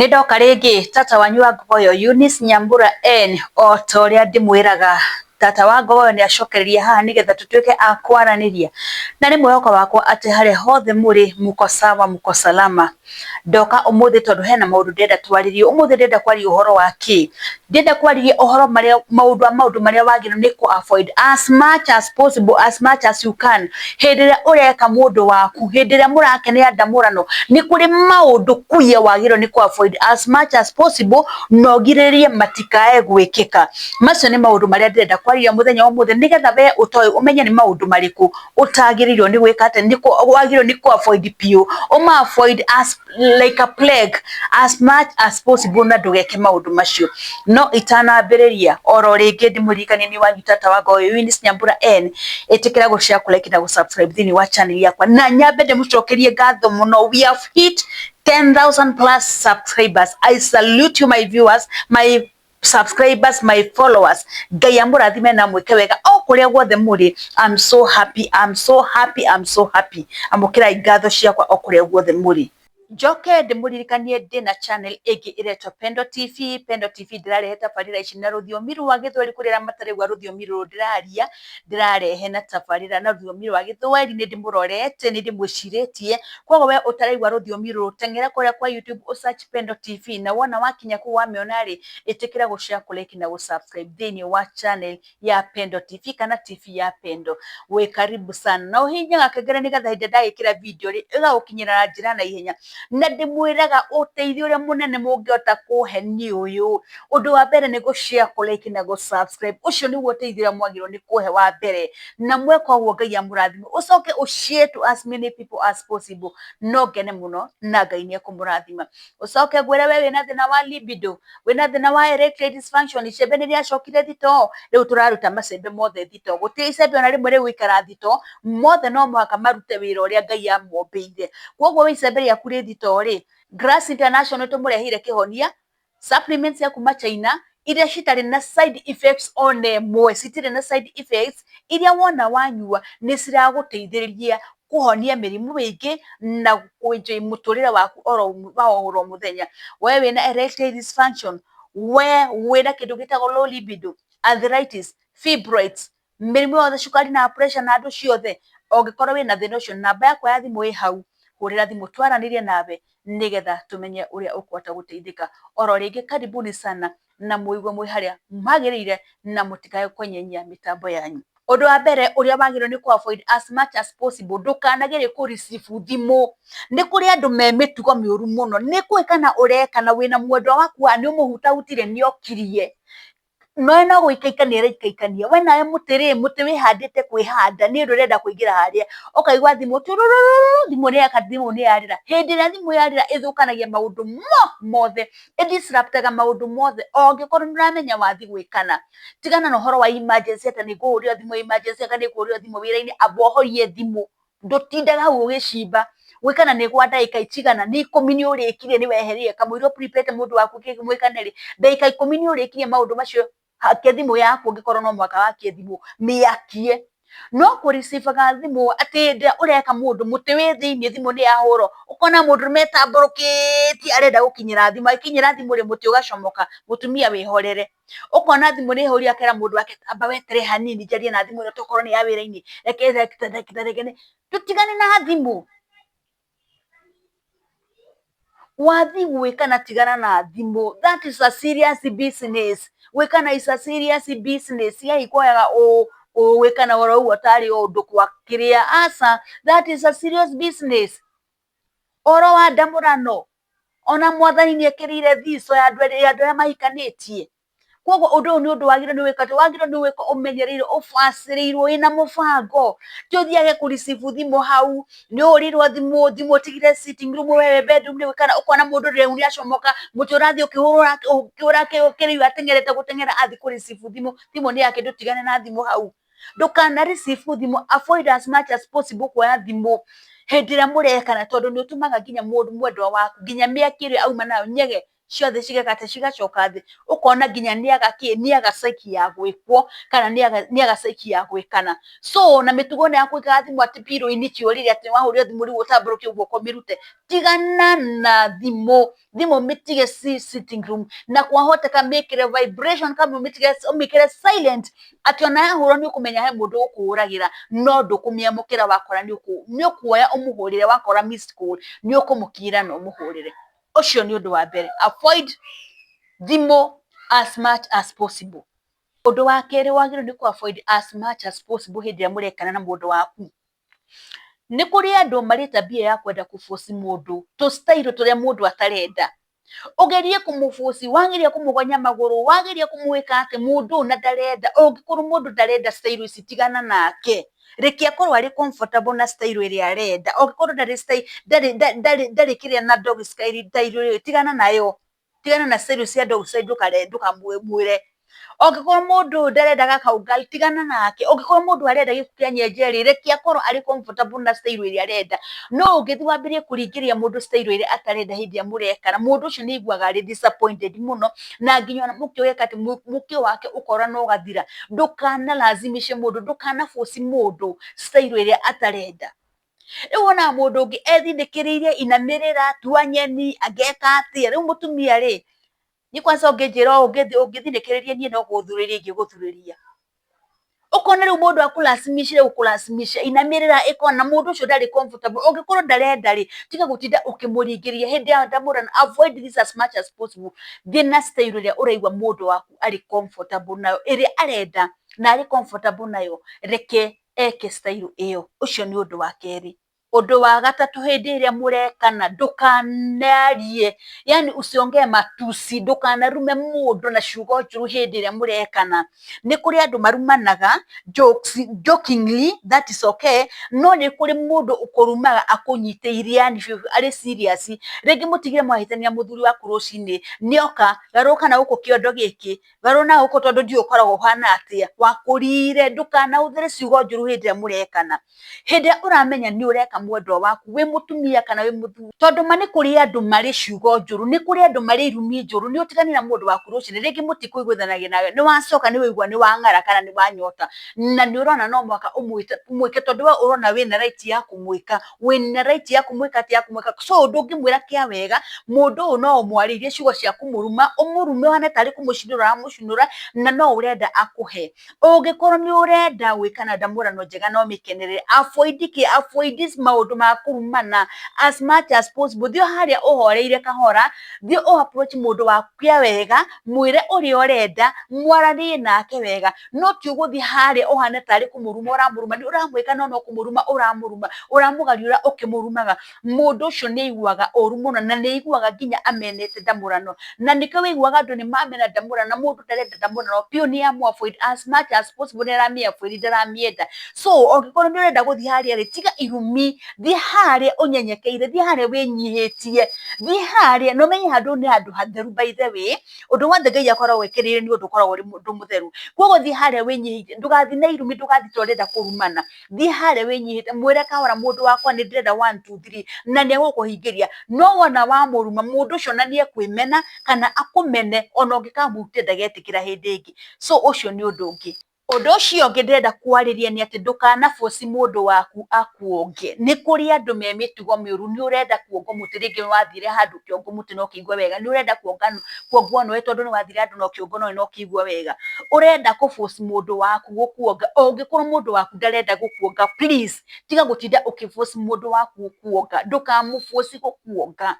Nĩ ndoka rĩngĩ tata wanyu wa Ngogoyo Eunice Nyambura N o ta ũrĩa ndĩmwĩraga tata wa Ngogoyo nĩ acokereria haha nĩgetha tũtuĩke a kwaranĩria, na nĩ mwĩhoko wakwa atĩ harĩa hothe mũrĩ muko sawa muko salama. Ndoka ũmũthĩ tondũ hena maũndũ ndĩrenda twarĩrie. Ũmũthĩ ndĩrenda kwaria ũhoro wa kĩ? Ndĩrenda kwarĩria ũhoro marĩa maũndũ a maũndũ marĩa wagĩrĩirwo nĩ kũ avoid as much as possible, as much as you can. Hĩndĩ ĩrĩa ũreka mũndũ waku, hĩndĩ ĩrĩa mũrakenera ndamũrano, nĩ kũrĩ maũndũ kuya wagĩrĩirwo nĩ kũ avoid as much as possible na ũgirĩrĩrie matikae gwĩkĩka. Macio nĩ maũndũ marĩa ndĩrenda kwaria mũthenya wa ũmũthĩ nĩgetha we ũtoĩ ũmenye nĩ maũndũ marĩkũ ũtagĩrĩirwo nĩ gwĩka atĩ nĩ wagĩrĩirwo nĩ kũ avoid biũ, ũma avoid as like a plague as much as possible na ndũgeke maũndũ macio. No itanambĩrĩria oro rĩngĩ ndĩmũririkanie nĩ wanyu tata wa Ngogoyo Eunice Nyambura N, ĩtĩkĩra gũ share, kũ like na gũ subscribe thĩinĩ wa channel yakwa, na nyambe ndĩmũcokerie ngatho mũno. We have hit 10,000 plus subscribers. I salute you, my viewers, my subscribers, my followers. Ngai amũrathime na mwĩke wega o kũrĩa guothe mũrĩ. I'm so happy, I'm so happy, I'm so happy. Amũkĩrai ngatho ciakwa o kũrĩa guothe mũrĩ. Njoke ndĩmũririkanie ndĩna channel ĩngĩ ĩretwo Pendo TV. Pendo TV ndĩrarehe tabarĩra ici na rũthiomi rwa Gĩthweri kũrĩ arĩa mataraigua rũthiomi rũrũ ndĩraria, ndĩrarehe na tabarĩra na rũthiomi rwa Gĩthweri. Nĩ ndĩmũrorete, nĩ ndĩmwĩcirĩtie, koguo we ũtaraigua rũthiomi rũrũ, teng'era kũrĩa kwa YouTube ũ search Pendo TV, na wona wakinya kũu wamĩona rĩ, ĩtĩkĩra gũ share, kũ like na gũ subscribe thĩinĩ wa channel ya Pendo TV kana TV ya Pendo. Wĩ karibu sana na ũhihinye gakengere nĩgetha hĩndĩ ĩrĩa ndagĩkĩra video rĩ, ĩgagũkinyĩra na njĩra na ihenya. Na ndĩmwĩraga ũteithio ũrĩa mũnene mũngĩhota kũhe nĩ ũyũ: ũndũ wa mbere nĩ gũ share, kũ like na gũ subscribe. Ũcio nĩguo ũteithio ũrĩa mwagĩrĩirwo nĩ kũhe wa mbere, na mweka ũguo Ngai amũrathime. Ũcoke ũ share to as many people as possible, no ngene mũno na Ngai nĩ ekũmũrathima. Ũcoke ngwĩre we wĩna thĩna wa libido, wĩna thĩna wa erectile dysfunction, icembe nĩ rĩacokire thitoo, rĩu tũraruta macembe mothe thitoo. Gũtirĩ icembe ona rĩmwe rĩgũikara thitoo, mothe no mũhaka marute wĩra ũrĩa Ngai amombĩire. Koguo we icembe rĩaku rĩ thitoo rĩ, Grass International tũmũreheire kĩhonia, supplements cia kuma China iria citarĩ na side effects ona ĩmwe, citirĩ na side effects, iria wona wanyua nĩ ciragũteithĩrĩria kũhonia mĩrimũ mĩingĩ na kũ enjoy mũtũrĩre waku oro wa oro mũthenya. We wĩna erectile dysfunction, we wĩna kĩndũ gĩtagwo low libido, arthritis, fibroids, mĩrimũ yothe, cukari na pressure na andũ ciothe, ũngĩkorwo wĩna thĩna ũcio, namba yakwa ya thimũ ĩ hau, hũrĩra thimũ twaranĩrie nawe nĩgetha tũmenye ũrĩa ũkũhota gũteithĩka. Oro rĩngĩ karibuni sana na mũigue mwĩ harĩa magĩrĩire na mũtikae kwenyenyia mĩtambo yanyu. Ũndũ wa mbere ũrĩa wagĩrĩirwo nĩ kũ avoid as much as possible, ndũkanagerie kũ receive thimũ. Nĩ kũrĩ andũ me mĩtugo mĩũru mũno, nĩ gwĩka na ũreka na wĩna mwendwa waku haha, nĩ ũmũhutahutirie, nĩ okirie, no no gũikaikania araikaikania. We nawe mũtĩ rĩ, mũtĩ wĩhandĩte kwĩhanda nĩ ũndũ ũrenda kũingĩra harĩa, ũkaigua thimũ turururu, thimũ nĩ yaka, thimũ nĩ yarĩra. Hĩndĩ ĩrĩa thimũ yarĩra ĩthũkanagia maũndũ mothe, ĩ disrupt aga maũndũ mothe. Ũngĩkorwo nĩ ũramenya wathi gwĩkana, tigana na ũhoro wa emergency, atĩ nĩ ngũhũrĩrwo thimũ emergency, anga nĩ ngũhũrĩrwo thimũ wĩra-inĩ, amba ũhorie thimũ. Ndũtindaga hau ũgĩcimba gwĩkana nĩ gwa ndagĩka cigana, nĩ 10 nĩ ũrĩkirie, nĩ weherire kamũira ũ prepare mũndũ waku mwĩkane rĩ, ndagĩka 10 nĩ ũrĩkirie maũndũ macio. Akia thimũ yaku, ũngĩkorwo no mũhaka wakie thimũ, mĩakie. No kũ receive aga thimũ atĩ hĩndĩ ĩrĩa ũreka mũndũ, mũtĩ wĩ thĩiniĩ, thimũ nĩ yahũrwo, ũkona mũndũ metambũrũkĩtie arenda gũkinyĩra thimũ, agĩkinyĩra thimũ rĩ, mũtĩ ũgacomoka. Mũtumia wĩhorere, ũkona thimũ nĩ ĩhũrire, akera mũndũ wake, "Amba weterere hanini njarie na thimũ ĩno, tokorwo nĩ ya wĩra-inĩ, reke reke reke reke." Tũtigane na thimũ. Wathi gwĩkana, tigana na thimũ. That is a serious business. Gwĩkana is a serious business. Hihi kuoyaga ũgwĩkana oro ũguo tarĩ o ũndũ kwa kĩrĩa? Aca, that is a serious business. Ũhoro wa ndamũrano, ona Mwathani nĩ ekĩrĩire thico ya andũ arĩa mahikanĩtie. Koguo ũndũ ũyũ nĩ ũndũ wagĩrĩirwo nĩ gwĩka, wagĩrĩirwo nĩ gwĩka ũmenyereire, ũbacĩrĩirwo, wĩna mũbango. Ti ũthiage kũ receive thimũ hau, nĩ ũhũrĩirwo thimũ, thimũ ũtigire sitting room, we wĩ bedroom nĩ gwĩkana, ũkona mũndũ rĩu nĩ acomoka, mũtĩ ũrathiĩ ũkĩhũra ũkĩhũra kĩrĩu, ateng'erete gũteng'era athiĩ kũ receive thimũ, thimũ nĩ yake. Ndũtigane na thimũ hau, ndũkana receive thimũ. Avoid as much as possible kuoya thimũ hĩndĩ ĩrĩa mũrekana, tondũ nĩ ũtũmaga nginya mũndũ mwendwa waku, nginya mĩaki ĩrĩa auma nayo nyege. Ciothe cigeka atĩ? Cigacoka thĩ. Ũkona nginya nĩaga kĩ, nĩaga psyche ya gwĩkwo kana nĩaga psyche ya gwĩkana. So na mĩtugo ĩno ya kũigaga thimũ atĩ pillow-inĩ kĩũrĩrĩ, atĩ wahũrĩrwo thimũ rĩu ũtambũrũkie guoko ũmĩrute, tigana na thimũ. Thimũ mĩtige sitting room, na kwahoteka mĩkĩre vibration kana ũmĩkĩre silent, atĩ ona yahũrwo nĩ ũkũmenya he mũndũ ũkũhũragĩra, no ndũkũmĩamũkĩra. Wakora nĩ ũkuoya ũmũhũrĩre, wakora missed call nĩ ũkũmũkinyĩra na ũmũhũrĩre. Ũcio nĩ ũndũ wa mbere, avoid thimũ as much as possible. Ũndũ wa kerĩ wagĩrĩirwo nĩ kũ avoid as much as possible hĩndĩ ĩrĩa mũrekana na mũndũ waku, nĩ kũrĩ andũ marĩ tabia ya kwenda kũ force mũndũ tũ style tũrĩa mũndũ atarenda. Ũgerie kũmũ force, wageria kũmũgonya magũrũ, wageria kũmwĩka atĩ, mũndũ ũyũ na ndarenda. Ũngĩkorwo mũndũ ndarenda style ici, tigana nake. Reke akorwo arĩ comfortable na style ĩrĩa arenda. Ũngĩkorwo ndarĩ style, ndarĩ kĩrĩa na dog style rĩ, tigana nayo. Tigana na style cia dog style, ndũkamwĩre. Ũngĩkorwo mũndũ ũyũ ndarenda gakaũnga, tigana nake. Ũngĩkorwo mũndũ arenda gĩkũ kĩa nyenje rĩ, reke akorwo arĩ comfortable na style ĩrĩa arenda. No ũngĩthiĩ wambĩrĩrie kũringĩrĩria mũndũ style ĩrĩa atarenda hĩndĩ ĩrĩa mũrekana, mũndũ ũcio nĩ aiguaga arĩ disappointed mũno, na nginya ona mũkĩo geka atĩ, mũkĩo wake ũkora na ũgathira. Ndũkana lazimishe mũndũ, ndũkana force mũndũ style ĩrĩa atarenda. Rĩu wonaga mũndũ ũngĩ ethindĩkĩrĩirie, inamĩrĩra, tua nyeni, angeka atĩa. Rĩu mũtumia rĩ, niĩ kwanza ũngĩnjĩra ũũ, ũngĩthindĩkĩrĩria, niĩ no gũthurĩria ingĩgũthurĩria. Ũkona rĩu mũndũ akũlazimishire, gũkũlazimisha, inamĩrĩra, ĩka, na mũndũ ũcio ndarĩ comfortable. Ũngĩkorwo ndarenda rĩ, tiga gũtinda ũkĩmũringĩrĩria hĩndĩ ya ndamũrano. Avoid this as much as possible. Thiĩ na style ĩrĩa ũraigua mũndũ waku arĩ comfortable nayo, ĩrĩa arenda na arĩ comfortable nayo, reke eke style ĩyo. Ũcio nĩ ũndũ wa kerĩ. Ũndũ wa gatatũ, hĩndĩ ĩrĩa mũrekana, ndũkanarie, yani usiongee matusi, ndũkanarume mũndũ na ciugo njũru hĩndĩ ĩrĩa mũrekana. Nĩ kũrĩ andũ marumanaga jokes, jokingly, that is okay, no nĩ kũrĩ mũndũ ũkũrumaga akũnyitĩire, yani biũ arĩ serious. Rĩngĩ mũtigire mwahĩtania mũthuri waku, rũcinĩ nĩoka, garũrũka na gũkũ kĩondo gĩkĩ, garũra na gũkũ, tondũ ndiũĩ ũkoragwo ũhana atĩa wakũrire. Ndũkanahũthĩre ciugo njũru hĩndĩ ĩrĩa mũrekana, hĩndĩ ĩrĩa ũramenya nĩ ũreka mwendwa waku, wĩ mũtumia kana wĩ mũthuri, tondũ ma nĩ kũrĩ andũ marĩ ciugo njũru, nĩ kũrĩ andũ marĩ irumi njũru. Nĩ ũtiganire na mũndũ waku rũcinĩ, rĩngĩ mũtikũiguithanagia nawe, nĩ wacoka nĩ waigua nĩ wang'ara kana nĩ wanyota, na nĩ ũrona no mũhaka ũmwĩke, tondũ we ũrona wĩna right ya kũmwĩka, wĩna right ya kũmwĩka atĩ, ya kũmwĩka. So ndũngĩmwĩra kĩa wega mũndũ ũyũ, no ũmwarĩirie ciugo cia kũmũruma, ũmũrume ũhane tarĩ kũmũcinũra ũramũcinũra, na no ũrenda akũhe. Ũngĩkorwo nĩ ũrenda gwĩkana ndamũrano njega na ũmĩkenerere, avoid kĩ, avoid maũndũ ma kũrumana as much as possible. Thiĩ harĩa ũhoreire kahora, thiĩ ũ approach mũndũ waku kĩa wega, mwĩre ũrĩa ũrenda, mwaranĩrie nake wega, no ti ũgũthiĩ harĩa ũhane tarĩ kũmũruma ũramũruma. Nĩ ũramwĩka, no kũmũruma ũramũruma, ũramũgariũra ũkĩmũrumaga. Mũndũ ũcio nĩ aiguaga ũru mũno, na nĩ aiguaga nginya amenete ndamũrano, na nĩkĩo wĩiguaga andũ nĩ mamena ndamũrano, na mũndũ ndarenda ndamũrano biũ, nĩ amũ avoid as much as possible, nĩ aramĩ avoid, ndaramĩenda. So ũngĩkorwo nĩ ũrenda gũthiĩ harĩa rĩ, tiga irumi. Thiĩ harĩa ũnyenyekeire, thiĩ harĩa wĩnyihĩtie, thiĩ harĩa na ũmenye handũ nĩ handũ hatheru. By the way, ũndũ wothe Ngai akoragwo ekĩrĩire nĩ ũndũ ũkoragwo ũrĩ ũndũ mũtheru. Koguo thiĩ harĩa wĩnyihĩtie, ndũgathiĩ na irumi, ndũgathiĩ ta ũrenda kũrumana. Thiĩ harĩa wĩnyihĩtie, mwĩre kahora, "Mũndũ wakwa, nĩ ndĩrenda one two three," na nĩ egũkũhingĩria. No wona wamũruma, mũndũ ũcio ona nĩ ekwĩmena kana akũmene, ona ũngĩkamũhutia ndagetĩkĩra hĩndĩ ĩngĩ. So ũcio nĩ ũndũ ũngĩ. Ũndũ ũcio ũngĩ ndĩrenda kwarĩria nĩ atĩ ndũkana force mũndũ waku akuonge. Nĩ kũrĩ andũ me mĩtugo mĩũru. Nĩ ũrenda kuongwo mũtĩ, rĩngĩ nĩ wathire handũ ũkĩongwo mũtĩ na ũkĩigua wega, nĩ ũrenda kuongwo nowe tondũ nĩ wathire handũ na ũkĩongwo nowe na ũkĩigua wega, ũrenda kũ force mũndũ waku gũkuonga. Ũngĩkorwo mũndũ waku ndarenda gũkuonga, please tiga gũtinda ũkĩ force mũndũ waku gũkuonga. Ndũkamũ force gũkuonga.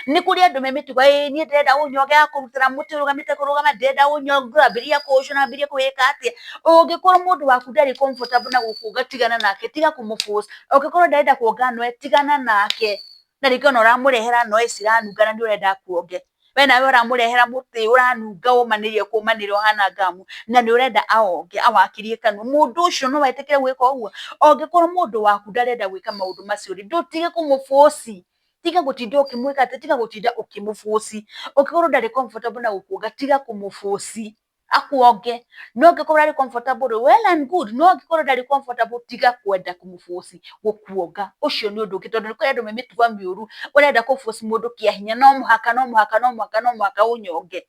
Nĩ kũrĩ andũ me mĩtugo, "Ĩĩ, niĩ ndĩrenda ũnyonge," akũrutĩra mũtĩ ũrũgamĩte kũrũgama, "Ndĩrenda ũnyonge," ambĩrĩria kũũcũna, ambĩrĩrie kwĩka atĩa. Ũngĩkorwo mũndũ waku ndarĩ comfortable na gũkuonga, tigana nake, tiga kũmũ force. Ũngĩkorwo ndarenda kuonga noe, tigana nake. Na rĩngĩ ona ũramũrehera noe ciranunga na nĩ ũrenda akuonge, we nawe ũramũrehera mũtĩ ũranunga, ũmanĩrie kũmanĩra ũhana ngamu, na nĩ ũrenda aonge awakĩrie kanua. Mũndũ ũcio no etĩkĩre gwĩka ũguo? Ũngĩkorwo mũndũ waku ndarenda gwĩka maũndũ macio rĩ, ndũtige kũmũ force, tiga gũtinda ũkĩmwĩka atĩ, tiga gũtinda ũkĩmũ force. Ũngĩkorwo ndarĩ comfortable na gũkuonga, tiga kũmũ force. Akuonge. No angĩkorwo arĩ comfortable, well and good, no angĩkorwo ndarĩ comfortable, tiga kwenda kũmũforce gũkuonga. Ũcio nĩ ũndũ ũngĩ, tondũ nĩ kũrĩ andũ me mĩtugo mĩũru, ũrenda kũ force mũndũ kĩa hinya, no mũhaka, no mũhaka, no mũhaka, no mũhaka ũnyonge,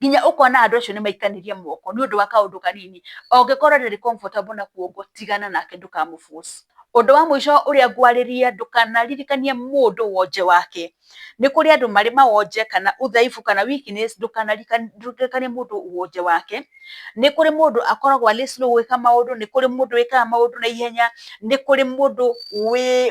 nginya ũkona andũ acio nĩ maikanĩria moko nĩ ũndũ wa kaũndũ kanini. Angĩkorwo ndarĩ comfortable na kuongwo, tigana nake, ndũkamũ force. Ũndũ wa mũico ũrĩa ngwarĩria, ndũkanaririkanie mũndũ wonje wake. Nĩ kũrĩ andũ marĩ mawonje kana udhaifu kana weakness, ndũkanarikanie mũndũ wonje wake. Nĩ kũrĩ mũndũ akoragwo arĩ slow gwĩka maũndũ, nĩ kũrĩ mũndũ wĩkaga maũndũ na ihenya, nĩ kũrĩ mũndũ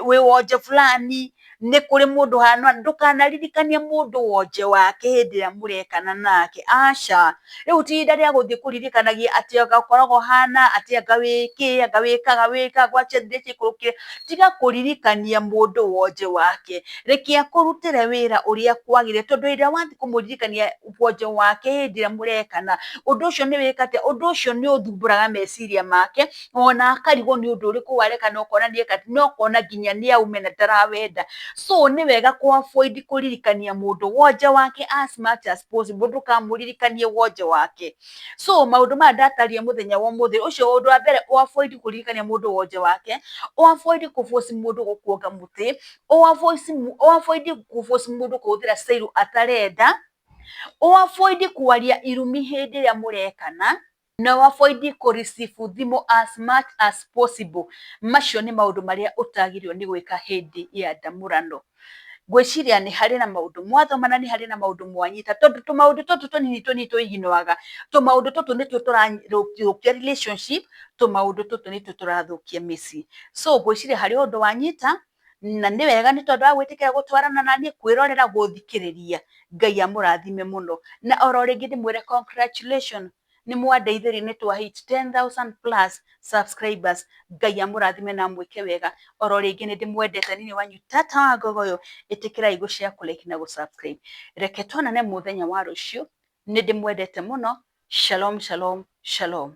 wĩ wonje fulani, nĩ kũrĩ mũndũ hana. Ndũkanaririkanie mũndũ wonje wake hĩndĩ ĩrĩa mũrekana nake, aca. Rĩu ti ihinda rĩa gũthiĩ kũririkanagia atĩ anga ũkoragwo ũhana atĩ, anga wĩ kĩ, anga wĩkaga wĩka gwacia ciikũrũkire. Tiga kũririkania mũndũ wonje wake, reke akũrutĩre wĩra ũrĩa kwagĩrĩire, tondũ hĩndĩ ĩrĩa wathiĩ kũmũririkania wonje wake hĩndĩ ĩrĩa mũrekana, ũndũ ũcio nĩ wĩka atĩa? Ũndũ ũcio nĩ ũthumbũraga meciria make, ona akarigwo nĩ ũndũ ũrĩkũ wareka, na ũkona nĩ eka, na ũkona nginya nĩ aume na ndarawenda. So nĩ wega kũ avoid kũririkania mũndũ wonje wake as much as possible, ndũkamũririkanie wonje wake. So maũndũ maya ndataria mũthenya wa ũmũthĩ ũcio, ũndũ wa mbere, ũ avoid kũririkania mũndũ wonje wake, ũ avoid kũ force mũndũ gũkuonga mũtĩ, ũ avoid kũ force mũndũ kũhũthĩra style atarenda, ũ avoid kwaria irumi hĩndĩ ĩrĩa mũrekana, na ũ avoid kũ receive thimũ as much as possible. Macio nĩ maũndũ marĩa ũtagĩrĩirwo nĩ gwĩka hĩndĩ ya ndamũrano. Ngwĩciria nĩ harĩ na maũndũ mwathoma na nĩ harĩ na maũndũ mwanyita, tondũ tũmaũndũ tũtũ tũnini tũnini tũiginoaga, tũmaũndũ tũtũ nĩtuo tũrathũkia relationship, tũmaũndũ tũtũ nĩtuo tũrathũkia mĩciĩ. So ngwĩciria harĩ ũndũ wanyita, na nĩ wega nĩ tondũ wa gwĩtĩkĩra gũtwarana na niĩ, kwĩrorera, gũthikĩrĩria. Ngai amũrathime mũno, na oro rĩngĩ ndĩmwĩre congratulation, nĩ mwandeithirie, nĩ twa hit 10,000 plus subscribers. Ngai amũrathime na amwĩke wega. Oro rĩngĩ nĩ ndĩmwendete nini wanyu Tata wa Ngogoyo. Ĩtĩkĩrai gũ share, kũ like na gũ subscribe. Reke tuonane mũthenya wa rũciũ. Nĩ ndĩmwendete mũno. Shalom, shalom, shalom.